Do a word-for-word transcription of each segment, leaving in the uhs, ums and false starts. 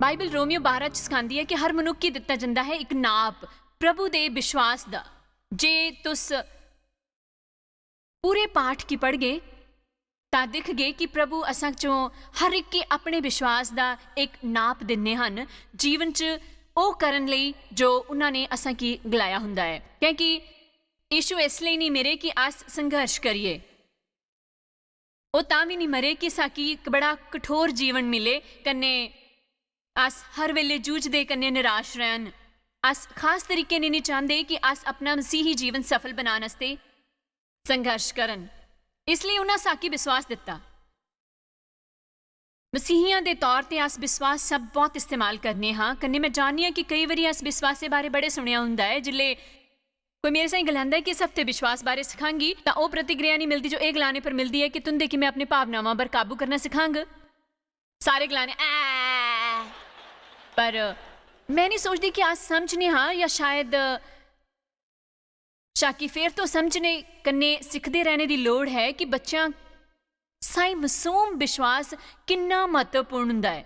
Bible Romeo बारां च सखांदी ऐ कि हर मनुक्ख गी दित्ता जंदा ऐ इक नाप प्रभु दे विश्वास दा। जे तुस पूरे पाठ गी पढ़गे तां दिखगे कि प्रभु असां चों हर इक गी अपने विश्वास दा इक नाप दिन्ने हन, जीवन च ओह् करन लेई जो उन्हां ने असां गी गलाया हुंदा ऐ। क्योंकि यीशु इस लेई निं मरे कि अस संघर्ष करिए, ओह् तां बी निं मरे कि साकी इक बड़ा कठोर जीवन मिले, कन्नै अस हर बेल्ले जूझदे कन्नै निराश रैहन। अस खास तरीके ने निं चांह्दे कि अस अपना मसीही जीवन सफल बनाने आस्तै संघर्ष करन। इसलेई उन्हां साकी विश्वास दित्ता। मसीहियां दे तौर ते अस विश्वास शब्द बहुत इस्तेमाल करने हां, कन्नै मैं जाननी आं कि केई बारी अस विश्वास दे बारे बड़े सुनेआ हुंदा ऐ। जिसले कोई मेरे साईं गलांदा ऐ कि इस हफ्ते विश्वास बारे सिखांगी, तां ओह् प्रतिक्रिया निं मिलदी जो एह् गलाने पर मिलदी ऐ कि तुं'दे कि मैं अपने भावनावां पर काबू करना सिखांग। सारे गलाने, "ऐ।" पर मैं निं सोचदी कि अस समझने हां, या शायद शाकी फेर तो समझने कन्नै सिखदे रहने दी लोड़ है कि बच्चें साईं मासूम विश्वास किन्ना म्हत्तवपूर्ण हुंदा ऐ।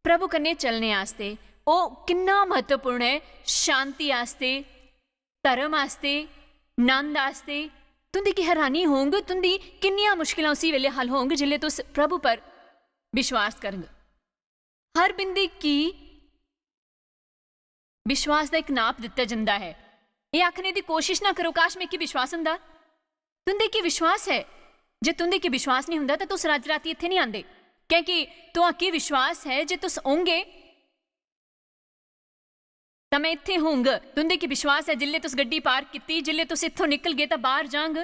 प्रभु कन्नै चलने आस्तै ओह् किन्ना म्हत्तवपूर्ण ऐ, शांति आस्तै, धर्म आस्तै, नंद आस्तै। तुं'दी की हैरानी होंग, तुं'दी किन्नियां मुश्किलां उसी बेल्लै हल होंग जिसलै तुस प्रभु पर विश्वास करग। हर बिंदी की विश्वास दा इक नाप दित्ता जंदा ऐ। एह् आखने दी कोशिश ना करो, "काश, मिगी विश्वास हुंदा।" तुं'दे की विश्वास ऐ? जे तुं'दे की विश्वास निं हुंदा, तां तुस रात-राती इत्थै निं आंदे। क्योंकि तुआं की विश्वास ऐ जे तुस होंगे, तां मैं इत्थै होंग। तुं'दे की विश्वास ऐ, जिल्लै तुस गड्डी पार्क कीती, जिल्लै तुस इत्थों निकलगे, तां बाह्र जांग।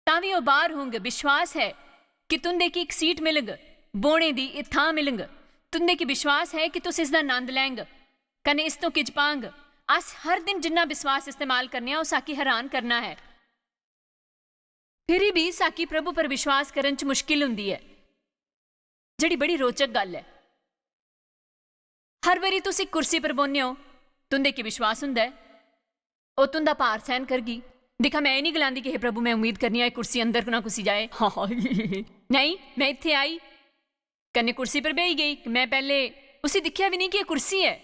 तां बी ओह् बाह्र होंग। विश्वास ऐ कि तुं'दे की इक सीट मिलग, बौह्ने दी इक थां मिलग। तुं'दे की विश्वास ऐ कि तुस इसदा नंद लैंग, कन्नै इस तो किज पांग। अस हर दिन जिन्ना विश्वास इस्तेमाल करने आं, ओह् साकी हैरान करना ऐ। फिरी बी साकी प्रभु पर विश्वास करन च मुश्किल हुंदी ऐ, जेह्ड़ी बड़ी रोचक गल्ल ऐ। हर बारी तुस इक कुर्सी पर बौह्ने ओ, तुं'दे की विश्वास हुंदा ऐ, ओह् तुं'दा भार सैह्न करगी। दिक्खा, मैं एह् निं गलांदी कि, "हे प्रभु, मैं उम्मीद करनी आं, एह् कुर्सी अंदर ना घुसी जाए।" नेईं, मैं इत्थै आई, कन्नै कुर्सी पर बेही गेई। मैं पैह्ले उसी दिक्खेआ बी निं कि एह् कुर्सी ऐ।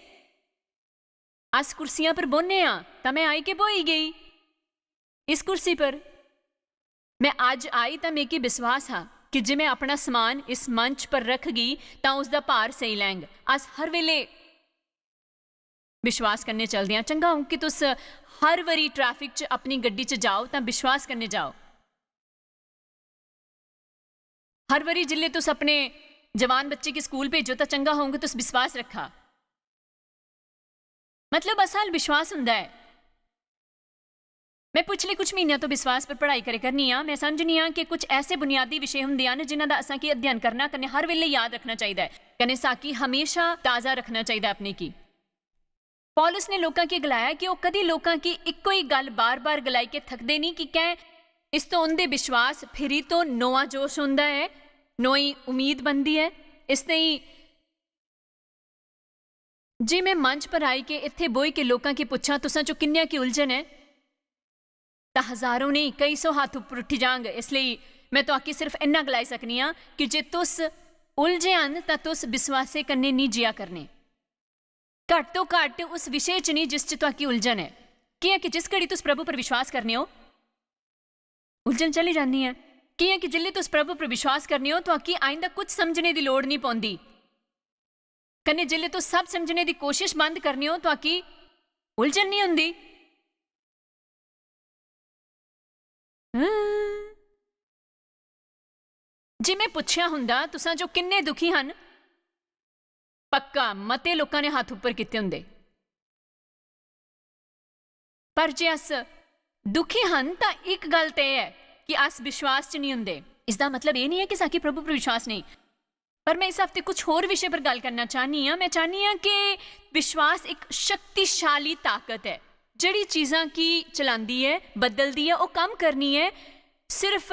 अस कुर्सियां पर बौह्ने आं, तां मैं आई के ब्होई गेई इस कुर्सी पर। मैं अज्ज आई तां मिगी विश्वास हा कि जे मैं अपना समान इस मंच पर रखगी, तां उसदा भार सेई लैंग। अस हर बेल्ले विश्वास कन्नै चलदे आं। चंगा होग कि तुस हर बारी ट्रैफिक च अपनी गड्डी च जाओ, तां विश्वास कन्नै जाओ। हर बारी जिल्लै तुस अपने जवान बच्चे गी स्कूल भेजो, तां चंगा होग तुस विश्वास रखा। मतलब, असल विश्वास हुंदा ऐ। मैं पिछले कुछ म्हीनेआं तो विश्वास पर पढ़ाई करे करनी आं। मैं समझनी आं कि कुछ ऐसे बुनियादी विशे हुंदे हन, जिन्हां दा असां की अध्ययन करना कन्नै हर वेले याद रखना चाहिदा ऐ, कन्नै साकी हमेशा ताजा रखना चाहिदा ऐ अपने की। पौलुस ने लोकां की गलाया कि ओह् कदी लोकां की इक्को ही गल्ल बार-बार गलाई के थकदे निं, कि कैं इस तो उं'दे विश्वास फिरी तो नोआ जोश होंदा ऐ, नोई उम्मीद बनदी ऐ। इसलेई जे मैं मंच पर आई के इत्थे बोही के लोकां की पुच्छां, "तुसां चो किन्नेआं की उलझन ऐ?" तां हजारों नेईं, कई सौ हत्थ उप्पर उठी जांग। इसलेई मैं तुआकी सिर्फ इन्ना गलाई सकनी आं कि जे तुस उलझे हन, तां तुस विश्वासे कन्नै निं जिया करने। घट तो घट उस विशे च निं जिस च तुआकी उलझन ऐ। कि'यां कि जिस घड़ी तुस प्रभु पर विश्वास करने ओ, उलझन चली जानी ऐ। कि'यां कि जिल्लै तुस प्रभु पर विश्वास करने ओ, तुआकी आइंदा कुछ समझने दी लोड़ निं पौंदी। कन्नै जिल्लै तुस सब समझने दी कोशिश बंद करने ओ, तुआकी उलझन निं होंदी। हं। जे मैं पुच्छेआ हुंदा, "तुसां चो किन्ने दुखी हन?" पक्का मते लोकां ने हत्थ उप्पर कीते हुंदे। पर जे अस दुखी हन, तां इक गल्ल ते ऐ कि अस विश्वास च निं हुंदे। इसदा मतलब एह् निं ऐ कि साकी प्रभु पर विश्वास नेईं। पर मैं इस हफ्ते कुछ होर विशे पर गल्ल करना चाह्न्नी आं। मैं चाह्न्नी आं कि विश्वास इक शक्तिशाली ताकत ऐ, जेह्ड़ी चीजां की चलांदी ऐ, बदलदी ऐ, ओह् कम्म करनी ऐ। सिर्फ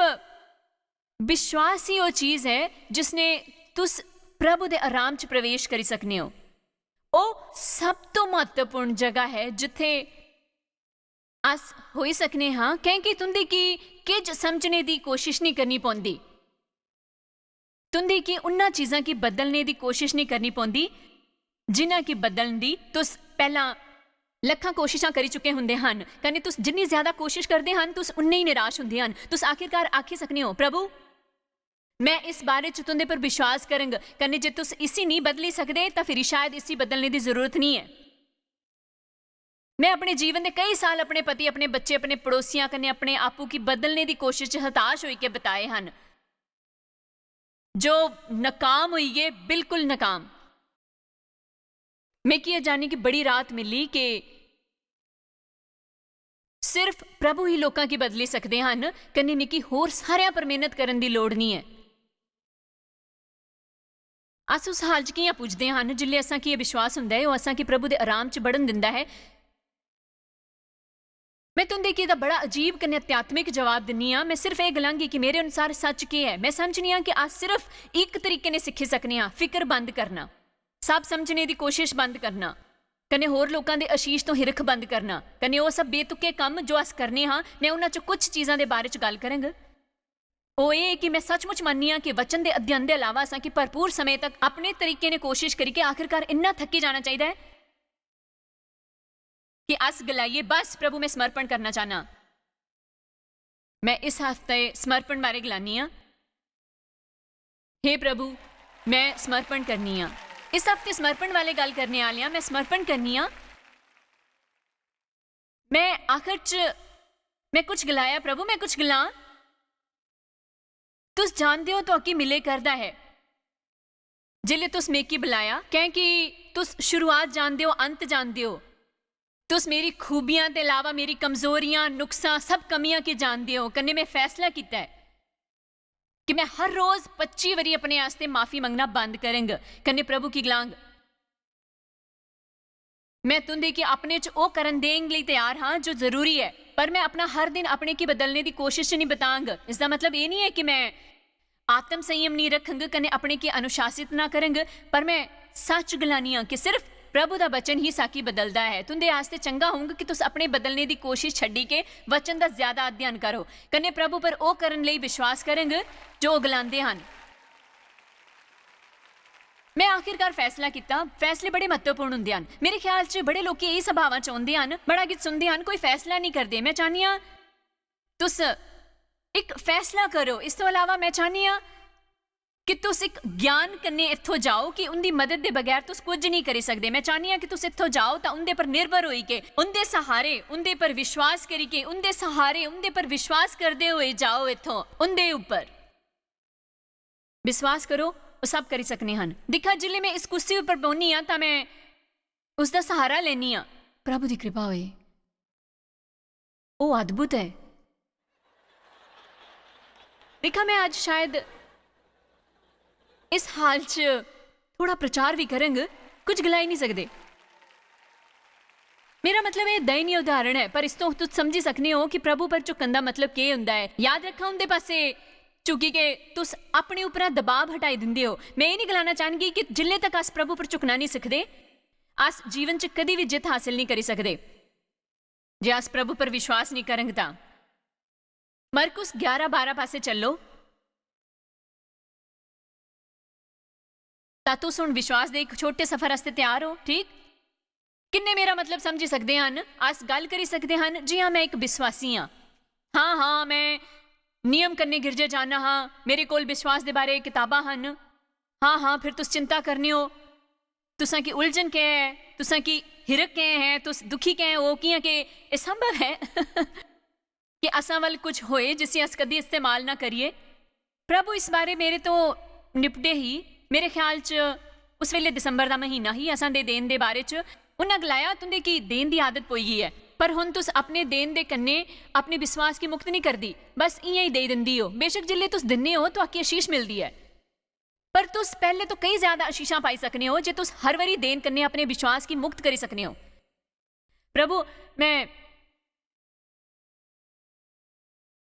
विश्वास ही ओह् चीज ऐ जिसने तुस प्रभु दे आराम च प्रवेश करी सकने ओ। ओह् सब तो म्हत्तवपूर्ण जगह ऐ जित्थै अस होई सकने हां, कैंह्‌कि तुं'दी की किश समझने दी कोशिश निं करनी पौंदी। तुं'दी गी उन्ना चीजां गी बदलने दी कोशिश नेईं करनी पौंदी, जिन्ना गी बदलने दी तुस पैह्लां लक्खां कोशिशां करी चुके होंदे हन। कन्नै तुस जिन्नी ज्यादा कोशिश करदे हन, तुस उन्ने ही निराश होंदे हन। तुस आखिरकार आखी सकने ओ, "प्रभु, में इस बारे च तुं'दे पर विश्वास करंग।" कन्नै जे तुस इसी नेईं बदली सकदे, तां फिरी शायद इसी बदलने दी जरूरत नेईं ऐ। में अपने जीवन दे केई साल अपने पति, अपने बच्चे, अपने पड़ोसियां कन्नै अपने आपू गी बदलने दी कोशिश च हताश होई के बिताए हन, जो नकाम होई गे, बिल्कुल नकाम। मिगी एह् जानी कि बड़ी राहत मिली कि सिर्फ प्रभु ही लोकां गी बदली सकदे हन, कन्नै मिगी होर सारेआं पर मेहनत करन दी लोड़ नेईं ऐ। अस उस हाल च कि'यां पुजदे हन जिसलै असां गी एह् विश्वास हुंदा ऐ, ओह् असां गी प्रभु दे आराम च बढ़न दिंदा ऐ? में तुं'दे गी एह्दा बड़ा अजीब कन्नै आध्यात्मिक जवाब दिन्नी आं। में सिर्फ एह् गलांगी कि मेरे अनुसार सच केह् ऐ। में समझनी आं कि अस सिर्फ इक तरीके ने सिक्खी सकने आं, फिकर बंद करना, सब समझने दी कोशिश बंद करना, कन्नै होर लोकां दे आशीष तो हिरख बंद करना, कन्नै ओह् सब बेतुके कम्म जो अस करने हां, में उन्हां च कुछ चीजां दे बारे च गल्ल करंग। ओह् एह् कि में सचमुच मन्ननी आं कि वचन दे अध्ययन दे अलावा असां गी भरपूर समें तक अपने तरीके ने कोशिश करियै आखिरकार इन्ना थक्की जाना चाहिदा ऐ कि अस गलाइए, "बस प्रभु, में समर्पण करना चाहना।" में इस हफ्ते समर्पण बारे गलानी आं। "हे प्रभु, में समर्पण करनी आं।" इस हफ्ते समर्पण बारे गल्ल करने आह्ले आं, में समर्पण करनी आं। में आखिर च में कुछ गलाया, "प्रभु, में कुछ गलां।" तुस जानदे ओ, तुआकी मिले करदा ऐ। जिसलै तुस मिगी बुलाया, कैंह् कि तुस शुरुआत जानदे ओ, अंत जानदे ओ। तुस मेरी खूबियां दे अलावा मेरी कमजोरियां, नुक्सां, सब कमियां गी जानदे ओ। कन्नै में फैसला कीता ऐ कि में हर रोज पच्ची बारी अपने आस्तै माफी मंगना बंद करंग, कन्नै प्रभु गी गलांग, "में तुं'दे गी अपने च ओह् करन देन लेई त्यार हां जो जरूरी ऐ, पर में अपना हर दिन अपने गी बदलने दी कोशिश च निं बितांग।" इसदा मतलब एह् निं ऐ कि में आत्म संयम निं रखंग कन्नै अपने गी अनुशासित ना करंग, पर में सच गलानी आं कि सिर्फ प्रभु दा वचन ही साकी बदलदा ऐ। तुं'दे आस्तै चंगा होंग कि तुस अपने बदलने दी कोशिश छड्डी के वचन दा ज्यादा अध्ययन करो, कन्नै प्रभु पर ओह् करन लेई विश्वास करंग जो ओह् गलांदे हन। में आखिरकार फैसला कीता। फैसले बड़े म्हत्तवपूर्ण हुंदे हन। मेरे ख्याल च बड़े लोक एह् सभावां च औंदे हन, बड़ा किश सुनदे हन, कोई फैसला निं करदे। में चाह्न्नी आं तुस इक फैसला करो। इस तों अलावा में चाह्न्नी आं कि तुस इक ज्ञान कन्नै इत्थों जाओ कि उं'दी मदद दे बगैर तुस कुछ निं करी सकदे। में चाह्न्नी आं कि तुस इत्थों जाओ तां उं'दे पर निर्भर होई के, उं'दे सहारे, उं'दे पर विश्वास करी के, उं'दे सहारे, उं'दे पर विश्वास करदे होए जाओ इत्थों, उं'दे उप्पर। विश्वास करो, ओह् सब करी सकने हन। दिक्खा, जिसलै में इस कुर्सी उप्पर बौह्न्नी आं तां में उसदा सहारा लैन्नी आं। प्रभु दी कृपा होए, ओह् अद्भुत ऐ। दिक्खा, में अज्ज शायद इस हाल च थोड़ा प्रचार भी करंग, कुछ गलाई निं सकदे। मेरा मतलब एह् दयनीय उदाहरण ऐ, पर इस तों तुस समझी सकने ओ कि प्रभु पर झुकन दा मतलब केह् होंदा ऐ। याद रक्खा, उं'दे पासै झुकी के तुस अपने उप्परा दबाव हटाई दिंदे ओ। में एह् निं गलाना चाह्न्नी कि जिल्ले तक अस प्रभु पर झुकना निं सिखदे, अस जीवन च कदी बी जित्त हासल निं करी सकदे। जे अस प्रभु पर विश्वास निं करंग तां। मरकुस ग्यारह बारह पासै चलो। तां तुस हुन विश्वास दे इक छोटे सफर आस्तै त्यार ओ, ठीक? किन्ने मेरा मतलब समझी सकदे हन? अस गल्ल करी सकदे हन जि'यां में इक विश्वासी आं। हां, हां, में नियम कन्नै गिरजे जाना हां, मेरे कोल विश्वास दे बारे कताबां हन। हां, हां, फिर तुस चिंता करने ओ, तुसां की उलझन केह् ऐ, तुसां की हिरक केह् ऐ, तुस दुखी केह् ओ, कि'यां के एह् संभव ऐ? कि असां वल कुछ होए जिसी अस कदी इस्तेमाल ना करिए। प्रभु इस बारे मेरे तो निपटे ही। मेरे ख्याल च उस वेले दिसंबर दा महीना ही, असां दे देन दे बारे च उन्ना गलाया, "तुंदे की देन दी आदत पोई गई ऐ, पर हुन तुस अपने देन दे कन्ने अपने विश्वास की मुक्त नहीं करदी, बस इयां ही देई दिंदी हो। बेशक जिल्ले तुस दिन्ने हो तो आकी आशीष मिलदी ऐ, पर तुस पहले तो कई ज्यादा आशीषां पाई सकने हो जे तुस हर बारी देन कन्ने अपने विश्वास की मुक्त करी सकने हो।" प्रभु, मैं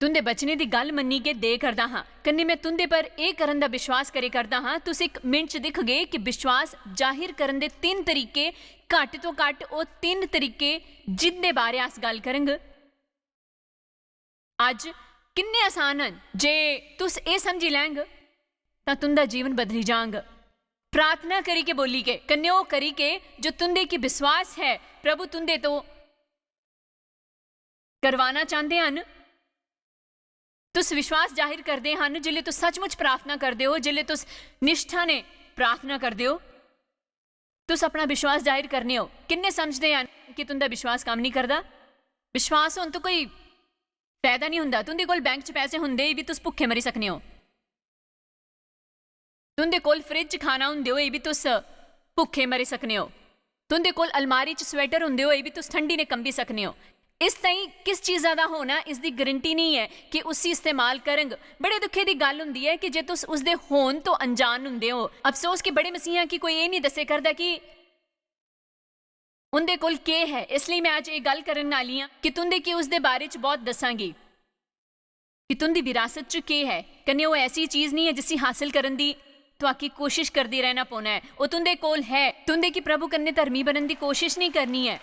तुंदे बचने दी गल्ल मन्नी के दे करदा हां, कन्ने मैं तुंदे पर एह करन दा विश्वास करे करदा हां। तुस इक मिनट च दिखगे कि विश्वास जाहिर करन दे तिन तरीके, घट तो घट ओह तिन तरीके जिंदे बारे अस गल्ल करंग। अज्ज किन्ने आसान हन जे तुस एह समझी लैंग तां तुं'दा जीवन बदली जांग। प्रार्थना करी के बोली के, कन्नै ओह् करी के जो तुं'दे की विश्वास है, प्रभु तुं'दे तो करवाना चांह्दे हन। तुस विश्वास जाहिर करदे हन जिसलै तुस सचमुच प्रार्थना करदे ओ, जिसलै तुस निष्ठा ने प्रार्थना करदे ओ, तुस अपना विश्वास जाहिर करने ओ। किन्ने समझदे हन कि तुं'दा विश्वास कम्म निं करदा? विश्वास होन तो कोई फायदा निं हुंदा। तुं'दे कोल बैंक च पैसे हुंदे होई बी तुस भुक्खे मरी सकने ओ। तुं'दे कोल फ्रिज च खाना हुंदे होई बी तुस भुक्खे मरी सकने ओ। तुं'दे कोल अलमारी च स्वेटर हुंदे होई बी तुस ठंडी ने कंबी सकने ओ। इस ताईं किस चीजा दा होना, इसदी गारंटी नेईं ऐ कि उसी इस्तेमाल करंग। बड़े दुखे दी गल्ल हुंदी ऐ कि जे तुस उसदे होन तो अनजान हुंदे ओ। अफसोस कि बड़े मसीहां गी कोई एह् नेईं दस्से करदा कि उं'दे कोल केह् ऐ। इसलेई मैं अज्ज एह् गल्ल करन आह्ली आं कि तुं'दे की उसदे बारे च बहुत दस्सांगी कि तुं'दी विरासत च केह् ऐ। कन्नै ओह् ऐसी चीज नेईं ऐ जिसी हासल करन दी तुआकी कोशिश करदे रैह्ना पौना ऐ। ओह् तुं'दे कोल ऐ। तुं'दे की प्रभु कन्नै धर्मी बनन दी कोशिश नेईं करनी ऐ।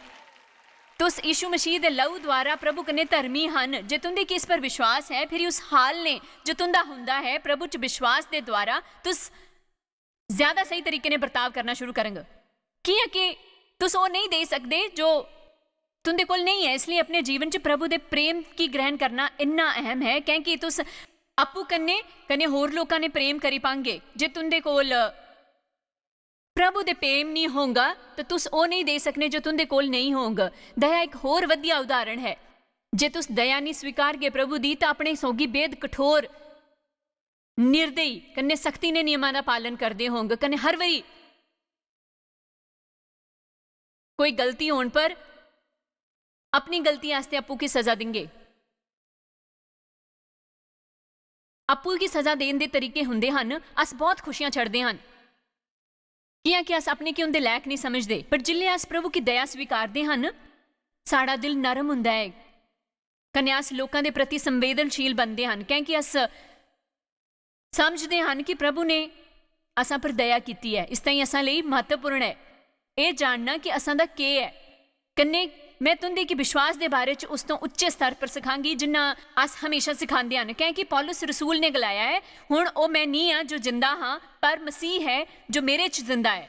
तुस यीशु मसीह दे लहू द्वारा प्रभु कन्नै धर्मी हन। जे तुं'दे की इस पर विश्वास ऐ, फिर उस हाल ने जो तुं'दा हुंदा ऐ, प्रभु च विश्वास दे द्वारा तुस ज्यादा स्हेई तरीके ने बर्ताव करना शुरू करंग। कि'यां कि तुस ओह् नेईं देई सकदे जो तुं'दे कोल नेईं ऐ, इसलेई अपने जीवन च प्रभु दे प्रेम गी ग्रहण करना इन्ना अहम ऐ, कैंह् कि तुस आपूं कन्नै, कन्नै होर लोकां ने प्रेम करी पांगे। जे तुं'दे कोल प्रभु दे प्रेम नेईं होंगा, तां तुस ओह् नेईं देई सकने जो तुं'दे कोल नेईं होंग। दया इक होर वधिया उदाहरण ऐ। जे तुस दया नेईं स्वीकारगे प्रभु दी, तां अपने सौगी बेहद कठोर, निर्दयी कन्नै सख्ती ने नियमां दा पालन करदे होंग, कन्नै हर बारी कोई गलती होण पर अपनी गलती आस्तै अप्पू गी सजा दिंगे। अप्पू गी सजा देण दे तरीके हुंदे हन, अस बहुत खुशियां छड़दे हन, कि'यां कि अस अपने गी उं'दे लायक नेईं समझदे। पर जिसलै अस प्रभु गी दया स्वीकारदे हन, साढ़ा दिल नरम हुंदा ऐ, कन्नै अस लोकां दे प्रति संवेदनशील बनदे हन, कैंह् कि अस समझदे हन कि प्रभु ने असां पर दया कीती ऐ। इस ताईं असां लेई म्हत्तवपूर्ण ऐ एह् जानना कि असां दा केह् ऐ। कन्नै मैं तुं'दे गी विश्वास दे बारे च उस तों उच्चे स्तर पर सखांगी, जिन्ना अस हमेशा सखांदे हन, कैंह् कि पौलुस रसूल ने गलाया ऐ, "हुन ओह् मैं निं आं जो जिंदा हां, पर मसीह ऐ जो मेरे च जिंदा ऐ।"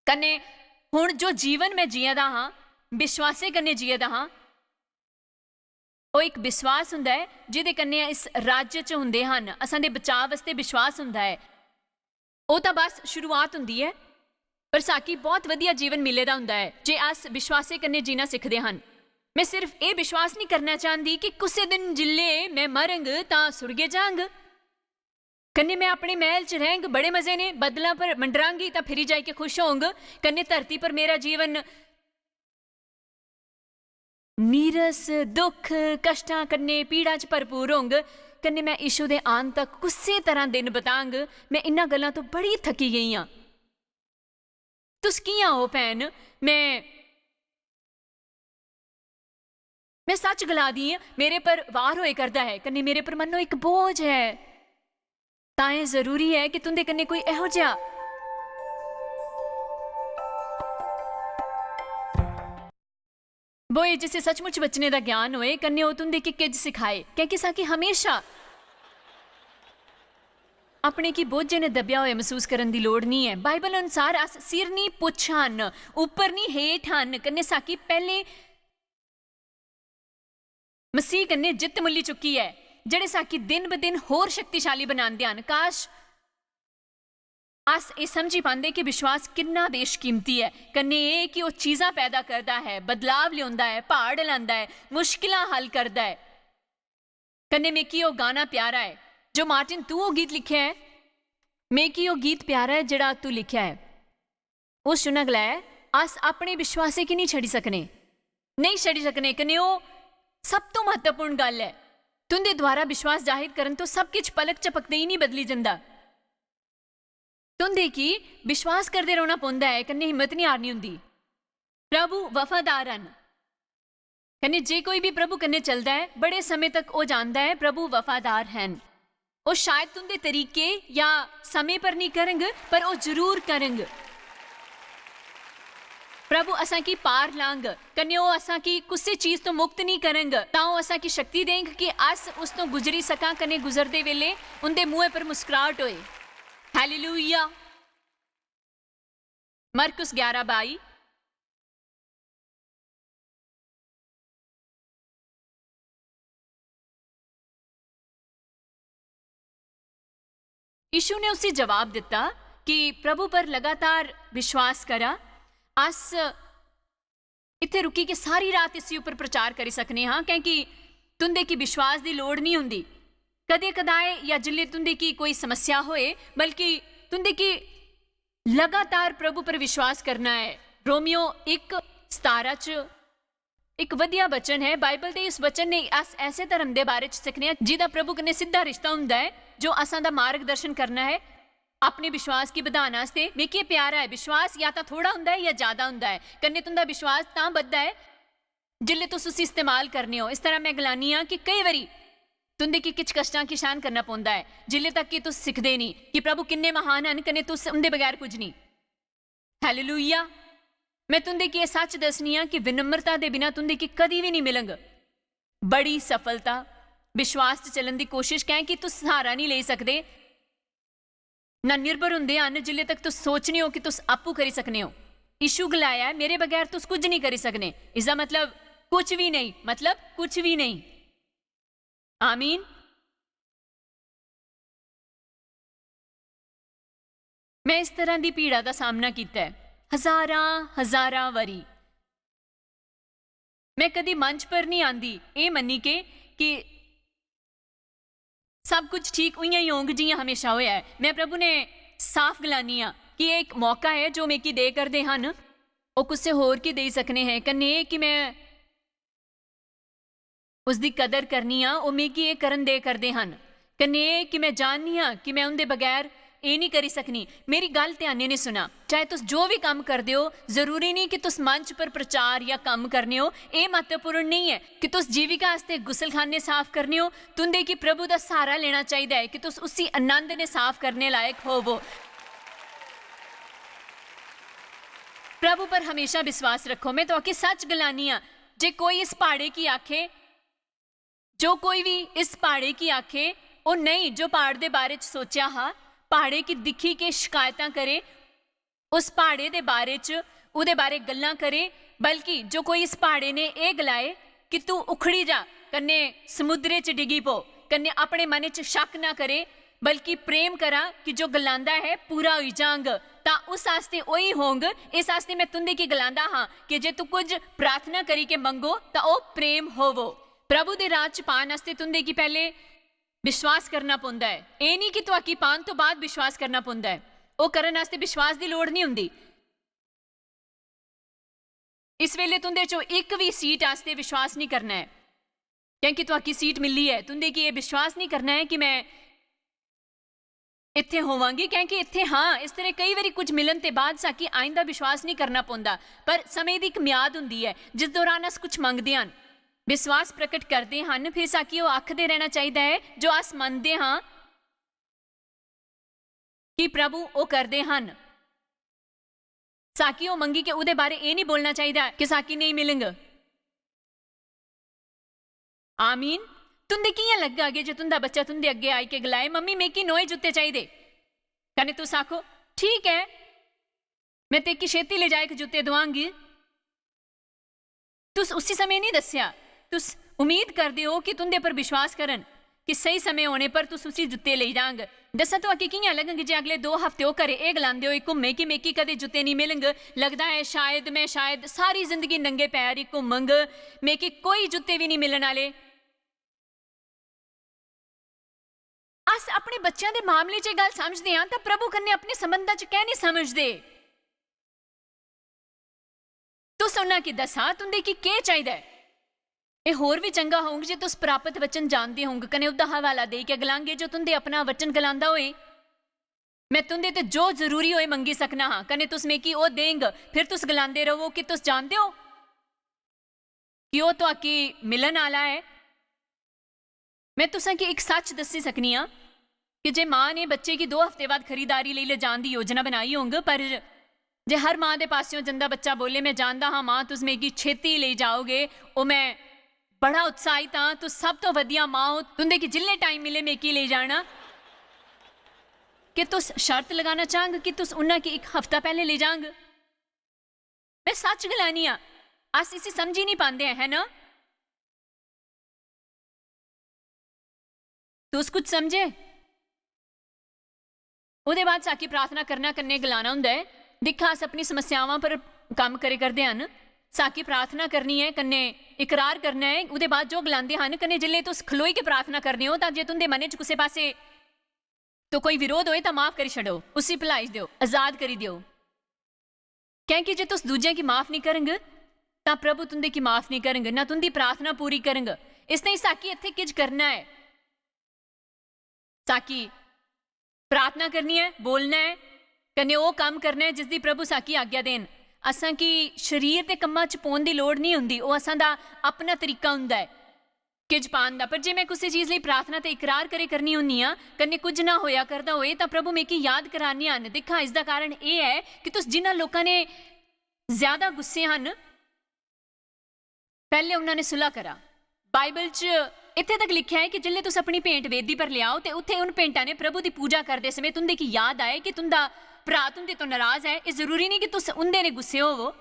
कन्नै हुन जो जीवन मैं जिया दा हां, विश्वासे कन्नै जिया दा हां, ओह् इक विश्वास हुंदा ऐ जिदे कन्नै इस राज्य च हुंदे हन। असां दे बचाव आस्तै विश्वास हुंदा ऐ। ओह् तां बस शुरुआत हुंदी ऐ, पर साकी बहुत वधिया जीवन मिले दा हुंदा ऐ जे अस विश्वासे कन्नै जीना सिखदे हन। मैं सिर्फ एह् विश्वास निं करना चांह्दी कि कुसै दिन जिल्ले मैं मरंग तां सुर्गे जांग। कन्नै मैं अपने मैह्ल च रैंह्ग बड़े मजे ने, बदलां पर मंडरांगी तां फिरी जाइयै खुश होंग। कन्नै धरती पर मेरा जीवन नीरस, दुख, कश्टां कन्नै, पीड़ा च भरपूर होंग। कन्नै मैं यीशु दे आन तक कुसै तरह दिन बतांग। मैं इन्ना गल्लां तो बड़ी थकी गेई आं। तुस कि'यां ओ भैन? मैं, मैं सच गला दी आं, मेरे पर वार होए करदा ऐ, कन्नै मेरे पर मन्नो इक बोझ ऐ। तां एह् जरूरी ऐ कि तुं'दे कन्नै कोई एहो जेहा बोए जिसी सचमुच बचने दा ज्ञान होए, कन्नै ओह् तुं'दे गी किज सिखाए, कैंह् कि साकी हमेशा अपने गी बोझे ने दब्बेआ होए मसूस करन दी लोड़ निं ऐ। बाइबल अनुसार अस सिर निं पुच्छ हन, उप्पर निं हेठ हन, कन्नै साकी पैह्लें मसीह कन्नै जित्त मुल्ली चुकी ऐ, जेह्ड़े साकी दिन ब दिन होर शक्तिशाली बनांदे हन। काश, अस एह् समझी पांदे कि विश्वास किन्ना बेशकीमती ऐ, कन्नै एह् कि ओह् चीजां पैदा करदा ऐ, बदलाव लेओंदा ऐ, प्हाड़ ल्हांदा ऐ, मुश्किलां हल करदा ऐ। कन्नै मिगी ओह् गाना प्यारा ऐ जो मार्टिन तू ओह् गीत लिखेआ ऐ, मिगी ओह् गीत प्यारा ऐ जेह्ड़ा तू लिखेआ ऐ। उस चुना गलाया, "अस अपने विश्वासे गी नेईं छड़ी सकने, नेईं छड़ी सकने।" कन्नै ओह् सब तों म्हत्तवपूर्ण गल्ल ऐ, तुं'दे द्वारा विश्वास जाहिर करन तो सब किश पलक झपकदे ही नेईं बदली जंदा। तुं'दे गी विश्वास करदे रौह्ना पौंदा ऐ, कन्नै हिम्मत नेईं हारनी होंदी। प्रभु वफादार हन, कन्नै जे कोई भी प्रभु कन्नै चलदा ऐ, बड़े समें तक ओह् जानदा ऐ, प्रभु वफादार हन। ओह् शायद तुं'दे तरीके या समें पर नेईं करंग, पर ओह् जरूर करंग। प्रभु असांगी पार लांग, कन्नै ओह् असांगी कुसै चीज तो मुक्त नहीं करंग, तां ओह् असांगी शक्ति देंग कि अस उस तो गुजरी सकां, कन्नै गुजरदे वेले उंदे मुंहै पर मुस्कुराहट होए। हालेलुया। मरकुस ग्यारह बाई। यीशु ने उसी जवाब दिता कि प्रभु पर लगातार विश्वास करा। अस इत्थे रुकी के सारी रात इसी उपर प्रचार करी सकने हां, क्योंकि तुंदे की विश्वास दी लोड़ नहीं हुंदी। कदे कदाए या जिल्ले तुंदे की कोई समस्या होए, बल्कि तुंदे की लगातार प्रभु पर विश्वास करना है। रोमियो एक सतारा च एक वधिया वचन है। बाइबल दे इस वचन ने अस ऐसे धर्म दे बारे च सिखने आं जिदा प्रभु कन्नै सिद्धा रिश्ता हुंदा है, जो असां दा मार्गदर्शन करना है अपने विश्वास गी बधाने आस्तै। मिगी एह् प्यारा ऐ, विश्वास या तां थोड़ा हुंदा ऐ या ज्यादा हुंदा ऐ। कन्नै तुंदा विश्वास तां बधदा ऐ जिल्लै तुस उसी इस्तेमाल करने ओ। इस तरह मैं गलानी आं कि केई बारी तुंदे गी किछ कष्टां गी सैहन करना पौंदा ऐ, जिल्लै तक कि तुस सिखदे नहीं कि प्रभु किन्ने महान हन, कन्नै तुस उंदे बगैर कुछ नहीं। हालेलुया। मैं तुंदे गी एह् सच दस्सनी आं कि विनम्रता दे बिना तुंदे गी कदी भी नहीं मिलंग। बड़ी सफलता, विश्वास च चलन दी कोशिश, कैं कि तुस सहारा नहीं लेई सकदे, ना निर्भर हुंदे हन जिल्ले तक तुस सोचने हो कि तुस आपूं करी सकने हो। यीशु गलाया ऐ, "मेरे बगैर तुस कुछ नहीं करी सकने।" इसदा मतलब कुछ भी नहीं, मतलब कुछ भी नहीं। आमीन। मैं इस तरह दी पीड़ा दा सामना कीता है, हजारां, हजारां बारी। मैं कदी मंच पर नहीं आंदी, एह् मन्नी के, कि सब कुछ ठीक उ'यां ही होंग जि'यां हमेशा होया ऐ। मैं प्रभु ने साफ गलानी आं कि एह् इक मौका ऐ जो मिगी दे करदे हन, ओह् कुसै होर गी देई सकने हैं। कन्नै एह् कि मैं उसदी कदर करनी आं, ओह् मिगी एह् करन दे करदे हन। कन्नै एह् कि मैं जाननी आं कि मैं उं'दे बगैर एह् नहीं करी सकनी। मेरी गल्ल ध्यानै ने सुना। चाहे तुस जो भी कम्म करदे ओ, जरूरी नहीं कि तुस मंच पर प्रचार या कम्म करने ओ, एह् म्हत्तवपूर्ण नहीं ऐ कि तुस जीविका आस्तै गुसलखाने साफ करने ओ। तुंदे गी प्रभु दा सहारा लेना चाहिदा ऐ कि तुस उसी आनंद ने साफ करने लायक होवो। प्रभु पर हमेशा विश्वास रखो। मैं तुआके सच गलानी आं, जे कोई इस प्हाड़े गी आखे, जो कोई भी इस प्हाड़े गी आखे, ओह् नेईं जो प्हाड़ दे बारे च सोचेआ हा, प्हाड़े गी दिक्खी के शकायतां करे, उस प्हाड़े दे बारे च, ओह्दे बारे गल्लां करे, बल्कि जो कोई इस प्हाड़े ने एह् गलाए कि तू उखड़ी जा, कन्नै समुद्रे च डिगी पो, कन्नै अपने मनै च शक ना करे, बल्कि प्रेम करा कि जो गलांदा ऐ पूरा होई जांग, तां उस आस्तै ओही होंग। इस आस्तै मैं तुंदे गी गलांदा हां कि जे तू कुछ प्रार्थना करी के मंगो, तां ओह् प्रेम होवो। प्रभु दे राज च पान आस्तै तुंदे गी पैह्ले विश्वास करना पौंदा ऐ। एह् निं कि तुआकी पान तो बाद विश्वास करना पौंदा ऐ। ओह् करन आस्तै विश्वास दी लोड़ निं हुंदी। इस वेले तुंदे चों इक बी सीट आस्तै विश्वास निं करना ऐ, क्योंकि तुआकी सीट मिली ऐ। तुंदे गी एह् विश्वास निं करना ऐ कि मैं इत्थै होवांगी, क्योंकि इत्थै हां, इस तरह केई बारी कुछ मिलन ते बाद साकी आइंदा विश्वास निं करना पौंदा, पर समें दी इक म्याद हुंदी ऐ जिस दौरान अस कुछ मंगदे हन, विश्वास प्रकट करदे हन, फिर साकी ओह् आखदे रैह्ना चाहिदा ऐ जो अस मनदे हां कि प्रभु ओह् करदे हन। साकी ओह् मंगी के ओह्दे बारे एह् निं बोलना चाहिदा कि साकी नेईं मिलंग। आमीन। तुंदे कि'यां लग्गा जे तुंदा बच्चा तुंदे अग्गें आई के गलाए, "मम्मी, मिगी नोए जूते चाहिदे," कन्नै तुस आखो, "ठीक ऐ, मैं तेकी छेती ले जाए के जूते दुआंगी।" तुस उसी समें नहीं दस्सेआ। तुस उम्मीद करदे ओ कि तुंदे पर विश्वास करन, कि सही समें होने पर तुस उसी जूते लेई जांग। दस्सां तुआके कि'यां लगग जे अगले दो हफ्ते ओह् घरे एह् गलांदे होई घूमे कि "मिगी कदे जूते नहीं मिलंग, लगदा ऐ शायद मैं शायद सारी जिंदगी नंगे पैर ही घूमंग, मिगी कोई जूते भी नहीं मिलन आले।" अस अपने बच्चें दे मामले च एह् गल्ल समझदे आं, तां प्रभु कन्नै अपने संबंधां च कैं नहीं समझदे? तुस उन्हां गी दस्सा, तुंदे गी केह् चाहिदा ऐ? एह् होर बी चंगा होंग जे तुस प्राप्त वचन जानदे होंग, कन्नै उं'दा हवाला देई के गलांगे जो तुंदे अपना वचन गलांदा होए, "मैं तुंदे ते जो जरूरी होए मंगी सकना हां, कन्नै तुस मिगी ओह् देंग।" फिर तुस गलांदे रहो कि तुस जानदे ओ कि ओह् तुआकी मिलन आला ऐ। मैं तुसें गी इक सच दस्सी सकनी आं कि जे मां ने बच्चे गी दो हफ्ते बाद खरीदारी लेई ले जान दी योजना बनाई होंग, पर जे हर मां दे पासेओ जंदा बच्चा बोले, "मैं जानदा हां मां, तुस मिगी छेती लेई जाओगे, ओ मैं बड़ा उत्साहित हां, तुस सब तो वधिया मां ओ, तुंदे गी जिल्ले टाइम मिले मिगी लेई जाना।" के तुस शर्त लगाना चाहंग कि तुस उन्ना गी इक हफ्ता पैहले लेई जांग? मैं सच गलानी आं, अस इसी समझी निं पांदे ऐ, है ना? तुस कुछ समझे? ओह्दे बाद साकी प्रार्थना करना कन्नै गलाना होंदा ऐ, "दिक्खा, अस अपनी समस्यावां पर कम्म करे करदे हन।" साकी प्रार्थना करनी ऐ, कन्नै इकरार करना ऐ। ओह्दे बाद जो गलांदे हन, कन्नै जिसलै तुस खलोई के प्रार्थना करने ओ, तां जे तुंदे मनै च कुसै पासै तो कोई विरोध होए, तां माफ करी छड़ो, उसी भलाई देओ, आजाद करी देओ। क्योंकि जे तुस दूजें गी माफ निं करंग, तां प्रभु तुंदे गी माफ निं करंग, ना तुंदी प्रार्थना पूरी करंग। इसताई साकी इत्थै किज करना ऐ। साकी प्रार्थना करनी ऐ, बोलना ऐ, कन्नै ओह् कम्म करना ऐ जिसदी प्रभु साकी आज्ञा देन। असां गी शरीर दे कम्मां च पौन दी लोड़ निं हुंदी, ओह् असां दा अपना तरीका हुंदा ऐ किज पान दा। पर जे मैं कुसै चीज लेई प्रार्थना ते इकरार करे करनी हुन्नी आं, कन्नै कुछ ना होया करदा होए, तां प्रभु मिगी याद कराने हन। दिक्खा, इसदा कारण एह् ऐ कि तुस जिन्हां लोकां ने ज्यादा गुस्से हन, पैहले उन्हां ने सुलह करा। बाइबल च इत्थे तक लिखेआ ऐ कि जिसलै तुस अपनी भेंट वेदी पर लेआओ ते उत्थे उन भेंटा ने प्रभु दी पूजा करदे समें तुंदे गी याद आए कि तुंदा भरा तुंदे तो नाराज ऐ, एह् जरूरी नहीं कि तुस उंदे ने गुस्से होवो।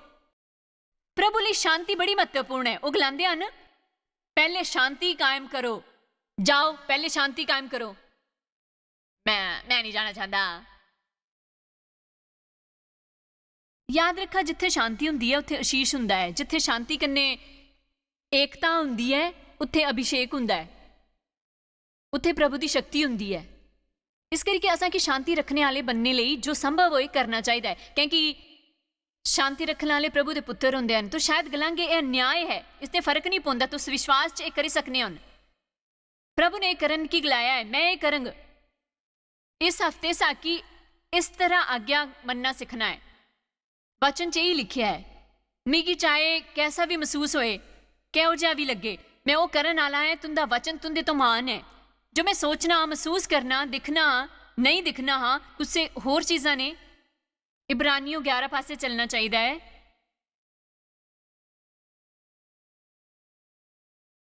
प्रभु लेई शांति बड़ी महत्वपूर्ण ऐ। ओह् गलांदे हन, "पैहले शांति कायम करो, जाओ, पैहले शांति कायम करो।" मैं, मैं नहीं जाना चाहता। याद रखा, जित्थे शांति हुंदी ऐ, उत्थे आशीष हुंदा ऐ। जित्थे शांति कन्नै एकता हुंदी ऐ, उत्थे अभिषेक हुंदा ऐ, उत्थे प्रभु दी शक्ति हुंदी ऐ। इस करियै असां गी शांति रखने आह्ले बनने लेई जो संभव होए करना चाहिदा ऐ, क्योंकि शांति रखने आह्ले प्रभु दे पुत्तर होंदे हन। तो शायद गलांगे, "एह् अन्याय ऐ, इसते फर्क निं पौंदा, तुस विश्वास च एह् करी सकने हन।" प्रभु ने एह् करन की गलाया ऐ, "मैं एह् करंग।" इस हफ्ते साकी इस तरह आज्ञा मनना सीखना ऐ। वचन च एही लिखेआ ऐ, "मिगी चाहे कैसा भी मसूस होए, किहो जेहा भी लग्गे, मैं ओह् करन आह्ला ऐ, तुंदा वचन तुंदे तो महान ऐ।" जो मैं सोचना, मसूस करना, दिक्खना, नेईं दिक्खना हा, कुसै होर चीजां ने। इब्रानियों ग्यारह पासै चलना चाहिदा ऐ।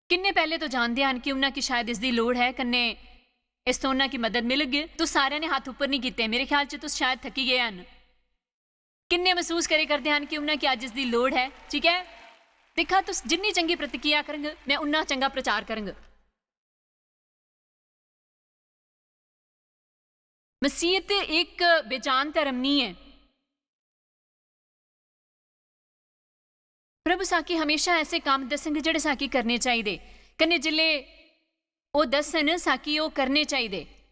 किन्ने पैह्ले तो जानदे हन कि उन्हां गी शायद इसदी लोड़ ऐ, कन्नै इस तो उन्हां गी मदद मिलग। तुस सारेआं ने हत्थ उप्पर निं कीते, मेरे ख्याल च तुस शायद थक्की गे हन। किन्ने मसूस करे करदे हन कि उन्हां गी अज्ज इसदी लोड़ ऐ? ठीक ऐ, दिक्खा, तुस जिन्नी चंगी प्रतिक्रिया करंग, मैं उन्ना चंगा प्रचार करंग। मसीहत इक बेजान धर्म निं ऐ। प्रभु साकी हमेशा ऐसे कम्म दस्संग जेह्ड़े साकी करने चाहिदे, कन्नै जिसलै ओह् दस्सन, साकी ओह् करने चाहिदे।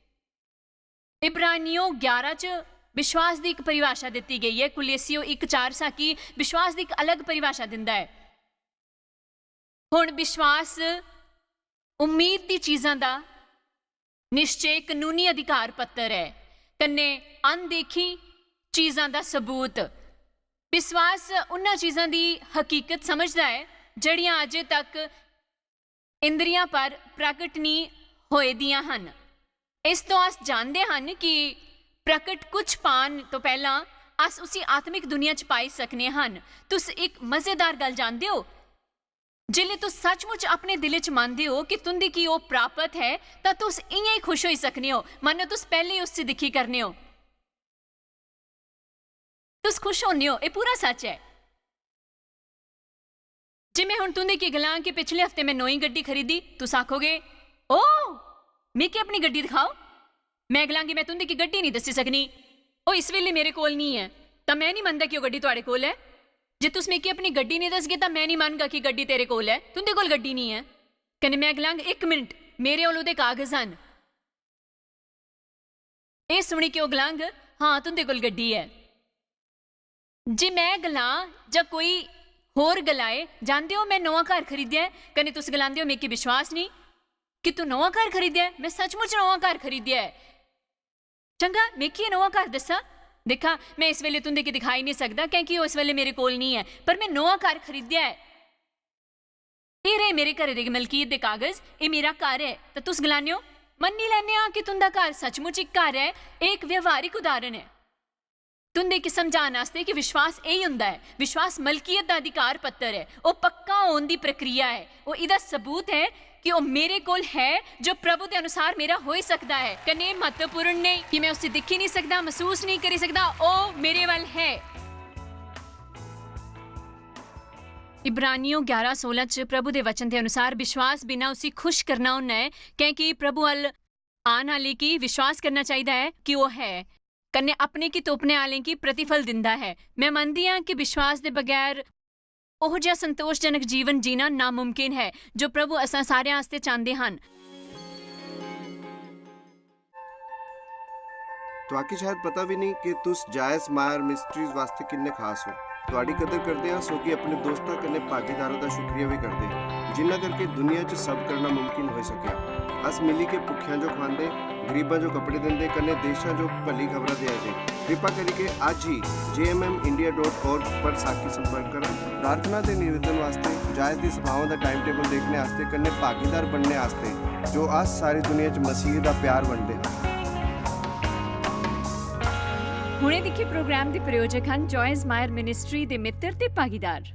इब्रानियों ग्यारह च विश्वास दी इक परिभाषा दित्ती गई ऐ, कुलेसियों इक चार साकी विश्वास दी इक अलग परिभाषा दिंदा ऐ। हुन विश्वास उम्मीद दी चीजां दा निश्चय, कानूनी अधिकार पत्र ऐ, कन्नै अनदेखी चीजां दा सबूत। विश्वास उन्हां चीजां दी हकीकत समझदा ऐ जेह्ड़ियां अजें तक इंद्रियां पर प्रगट निं होए दियां हन। इस तो अस जानदे हन कि प्रकट कुछ पान तो पैह्लां अस उसी आत्मिक दुनिया च पाई सकने हन। तुस इक मजेदार गल्ल जानदे ओ? जिसलै तुस सचमुच अपने दिलै च मनदे ओ कि तुं'दी गी ओह् प्राप्त ऐ, तां तुस इ'यां ई खुश होई सकने ओ, मन्नो तुस पैह्लें ई उसी दिक्खी करने ओ। तुस खुश होने ओ, एह् पूरा सच ऐ। जे मैं हुन तुं'दे गी गलां कि पिछले हफ्ते मैं नमीं गड्डी खरीदी, तुस आखोगे, "ओह, मिगी अपनी गड्डी दिखाओ।" मैं गलांगी, "मैं तुं'दे गी गड्डी निं दस्सी सकनी, ओह् इस बेल्लै मेरे कोल निं ऐ।" तां मैं निं मनदा कि ओह् गड्डी थुआढ़े कोल ऐ। जे तुस मिगी अपनी गड्डी निं दसगे, तां मैं निं मनगा कि गड्डी तेरे कोल ऐ, तुं'दे कोल गड्डी निं ऐ। कन्नै मैं गलांग, "इक मिनट, मेरे कोल ओह्दे कागज हन।" एह् सुनी के ओह् गलांग, "हां, तुं'दे कोल गड्डी ऐ।" जे मैं गलां जां कोई होर गलाए, "जानदे ओ, मैं नमां घर खरीदेआ ऐ," कन्नै तुस गलांदे ओ, "मिगी विश्वास निं कि तूं नमां घर खरीदेआ ऐ।" मैं सचमुच नमां घर खरीदेआ ऐ। चंगा, मिगी एह् नमां घर दस्सा। दिक्खा, मैं इस बेल्लै तुं'दे गी दिखाई निं सकदा, क्योंकि ओह् इस बेल्लै मेरे कोल निं ऐ, पर मैं नमां घर खरीदेआ ऐ। एह् रेह् मेरे घरै दे मलकीत दे कागज, एह् मेरा घर ऐ। तां तुस गलाने ओ, "मन्नी लैन्ने आं कि तुं'दा घर सचमुच इक घर ऐ।" एह् इक व्यवहारिक उदाहरण ऐ। तुं'दे गी समझाने आस्तै कि विश्वास एही होंदा ऐ। विश्वास मलकियत दा अधिकार पत्र ऐ, ओह् पक्का होने दी प्रक्रिया ऐ, ओह् एह्दा सबूत ऐ कि ओह् मेरे कोल ऐ, जो प्रभु दे अनुसार मेरा होई सकदा ऐ। कन्नै एह् म्हत्तवपूर्ण नेईं कि में उसी दिक्खी नेईं सकदा, मसूस नेईं करी सकदा, ओह् मेरे वल ऐ। इब्रानियों ग्यारह सोलां च प्रभु दे वचन दे अनुसार विश्वास बिना उसी खुश करना होना ऐ, कैंह् कि प्रभु अल आन आह्ले गी विश्वास करना चाहिदा ऐ कि ओह् ऐ, कन्नै अपने गी तोपने आह्लें गी प्रतिफल दिंदा ऐ। में मनदी आं कि विश्वास दे बगैर ओह् जेहा संतोषजनक जीवन जीना नामुमकिन ऐ, जो प्रभु असां सारें आस्तै चांह्दे हन। तुआकी शायद पता बी नेईं कि तुस जायज मायर मिस्ट्रीज वास्तै किन्ने खास ओ। तुआडी कदर करदे आं, सो कि अपने दोस्तां कन्नै भागीदारों दा शुक्रिया बी करदे, जिन्ना करके दुनिया च सब करना मुमकिन होई सकेआ। अस मिली के भुक्खेआं जो खुआंदे, गरीबां जो कपड़े दिंदे, कन्नै देशां जो भली खबरां देआ दे। कृपा करियै अज्ज ही J M M India dot org पर साकी संपर्क करो। प्रार्थना ते निवेदन वास्तै, जायज दी सभाओं दा टाइम टेबल देखने आस्तै, कन्नै भागीदार बनने आस्तै, जो अस सारी दुनिया च मसीह दा प्यार बंडदे हां। हुणे दिक्खे प्रोग्राम दे प्रायोजक हन जॉयज मायर मिनिस्ट्री दे मित्र ते भागीदार।